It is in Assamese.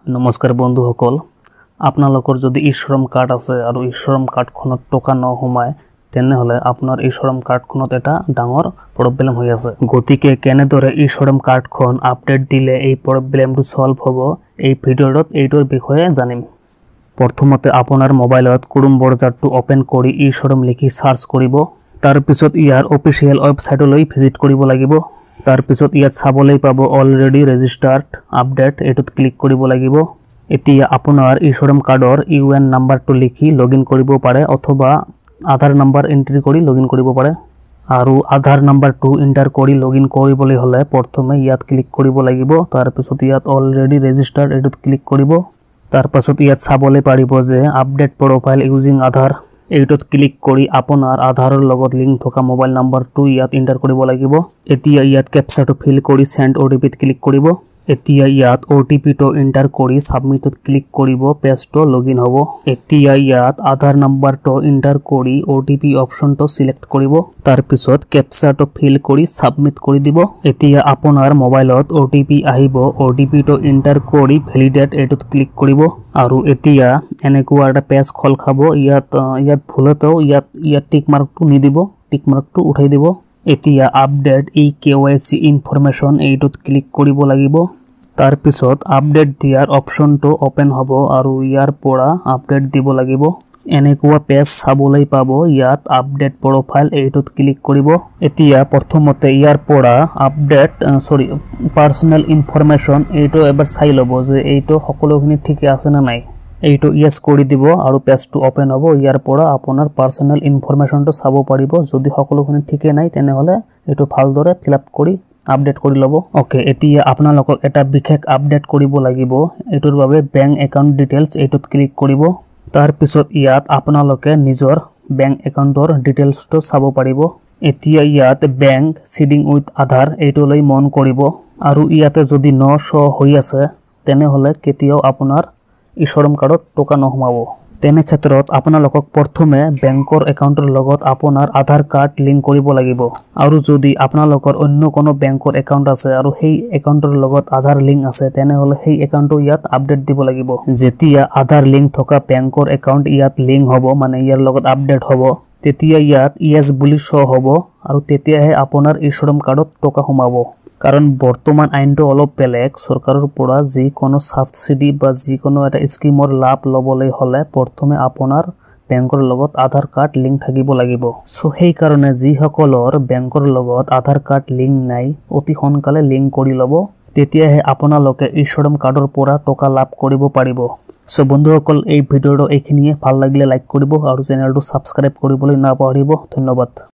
নমস্কাৰ বন্ধুসকল, আপোনালোকৰ যদি ই শ্ৰম কাৰ্ড আছে আৰু ই শ্ৰম কাৰ্ডখনত টকা নসোমায়, তেনেহ'লে আপোনাৰ ই শ্ৰম কাৰ্ডখনত এটা ডাঙৰ প্ৰব্লেম হৈ আছে। গতিকে কেনেদৰে ই শ্ৰম কাৰ্ডখন আপডেট দিলে এই প্ৰব্লেমটো ছল্ভ হ'ব, এই ভিডিঅ'টোত এইটোৰ বিষয়ে জানিম। প্ৰথমতে আপোনাৰ মোবাইলত ক্ৰোম ব্ৰাউজাৰটো অ'পেন কৰি ই শ্ৰম লিখি চাৰ্চ কৰিব। তাৰপিছত ইয়াৰ অফিচিয়েল ৱেবছাইটলৈ ভিজিট কৰিব লাগিব। তাৰপিছত ইয়াত চাবলৈ পাব অলৰেডি ৰেজিষ্টাৰ্ড আপডেট, এইটোত ক্লিক কৰিব লাগিব। এতিয়া আপোনাৰ ই শ্ৰম কাৰ্ডৰ ইউ এন নাম্বাৰটো লিখি লগ ইন কৰিব পাৰে অথবা আধাৰ নাম্বাৰ এণ্ট্ৰি কৰি লগ ইন কৰিব পাৰে। আৰু আধাৰ নাম্বাৰটো এণ্টাৰ কৰি লগ ইন কৰিবলৈ হ'লে প্ৰথমে ইয়াত ক্লিক কৰিব লাগিব। তাৰপিছত ইয়াত অলৰেডি ৰেজিষ্টাৰ্ড, এইটোত ক্লিক কৰিব। তাৰপাছত ইয়াত চাবলৈ পাৰিব যে আপডেট প্ৰফাইল ইউজিং আধাৰ, এইটোত ক্লিক কৰি আপোনাৰ আধাৰৰ লগত লিংক থকা মোবাইল নাম্বাৰটো ইয়াত এণ্টাৰ কৰিব লাগিব। এতিয়া ইয়াত কেপচাটো ফিল কৰি চেণ্ড অ' টি পিত ক্লিক কৰিব। এতিয়া ইয়াত অ' টি পিটো এণ্টাৰ কৰি ছাবমিটত ক্লিক কৰিব, পেজটো লগ ইন হ'ব। এতিয়া ইয়াত আধাৰ নাম্বাৰটো এণ্টাৰ কৰি অ' টি পি অপশ্যনটো চিলেক্ট কৰিব। তাৰপিছত কেপচাটো ফিল কৰি ছাবমিট কৰি দিব। এতিয়া আপোনাৰ মোবাইলত অ' টি পি আহিব। অ' টি পিটো এণ্টাৰ কৰি ভেলিডেট, এইটোত ক্লিক কৰিব। আৰু এতিয়া এনেকুৱা এটা পেজ খোল খাব। ইয়াত ভুলতেও ইয়াত টিক মাৰ্কটো নিদিব, টিক মাৰ্কটো উঠাই দিব। এতিয়া আপডেট ই কেৱাইচি ইনফৰমেশ্যন, এইটোত ক্লিক কৰিব লাগিব। তাৰপিছত আপডেট দিয়াৰ অপশ্যনটো অ'পেন হ'ব আৰু ইয়াৰ পৰা আপডেট দিব লাগিব। এনেকুৱা পেজ চাবলৈ পাব। ইয়াত আপডেট প্ৰফাইল, এইটোত ক্লিক কৰিব। এতিয়া প্ৰথমতে ইয়াৰ পৰা আপডেট, চৰি, পাৰ্চনেল ইনফৰমেশ্যন, এইটো এবাৰ চাই ল'ব যে এইটো সকলোখিনি ঠিকে আছে নে নাই। এইটো য়েছ কৰি দিব আৰু পেজটো অ'পেন হ'ব। ইয়াৰ পৰা আপোনাৰ পাৰ্চনেল ইনফৰমেশ্যনটো চাব পাৰিব। যদি সকলোখিনি ঠিকে নাই, তেনেহ'লে এইটো ভালদৰে ফিল আপ কৰি আপডেট কৰি ল'ব। অ'কে, এতিয়া আপোনালোকক এটা বিশেষ আপডেট কৰিব লাগিব। এইটোৰ বাবে বেংক একাউণ্ট ডিটেইলছ, এইটোত ক্লিক কৰিব। তাৰপিছত ইয়াত আপোনালোকে নিজৰ বেংক একাউণ্টৰ ডিটেইলছটো চাব পাৰিব। এতিয়া ইয়াত বেংক চিডিং উইথ আধাৰ, এইটোলৈ মন কৰিব। আৰু ইয়াতে যদি ন শ্ব' হৈ আছে, তেনেহ'লে কেতিয়াও আপোনাৰ ই শ্ৰম কাৰ্ডত টকা নোসোমাব। তেনে ক্ষেত্ৰত আপোনালোকক প্ৰথমে বেংকৰ একাউণ্টৰ লগত আপোনাৰ আধাৰ কাৰ্ড লিংক কৰিব লাগিব। আৰু যদি আপোনালোকৰ অন্য কোনো বেংকৰ একাউণ্ট আছে আৰু সেই একাউণ্টৰ লগত আধাৰ লিংক আছে, তেনেহ'লে সেই একাউণ্টটো ইয়াত আপডেট দিব লাগিব। যেতিয়া আধাৰ লিংক থকা বেংকৰ একাউণ্ট ইয়াত লিংক হ'ব, মানে ইয়াৰ লগত আপডেট হ'ব, তেতিয়া ইয়াত য়েছ বুলি শ্ব' হ'ব আৰু তেতিয়াহে আপোনাৰ ই শ্ৰম কাৰ্ডত টকা সোমাব। কাৰণ বৰ্তমান আইনটো অলপ বেলেগ। চৰকাৰৰ পৰা যিকোনো ছাবচিডি বা যিকোনো এটা স্কীমৰ লাভ ল'বলৈ হ'লে প্ৰথমে আপোনাৰ বেংকৰ লগত আধাৰ কাৰ্ড লিংক থাকিব লাগিব। চ' সেইকাৰণে যিসকলৰ বেংকৰ লগত আধাৰ কাৰ্ড লিংক নাই, অতি সোনকালে লিংক কৰি ল'ব। তেতিয়াহে আপোনালোকে ই শ্ৰম কাৰ্ডৰ পৰা টকা লাভ কৰিব পাৰিব। চ' বন্ধুসকল, এই ভিডিঅ'টো এইখিনিয়ে। ভাল লাগিলে লাইক কৰিব আৰু চেনেলটো ছাবস্ক্ৰাইব কৰিবলৈ নাপাহৰিব। ধন্যবাদ।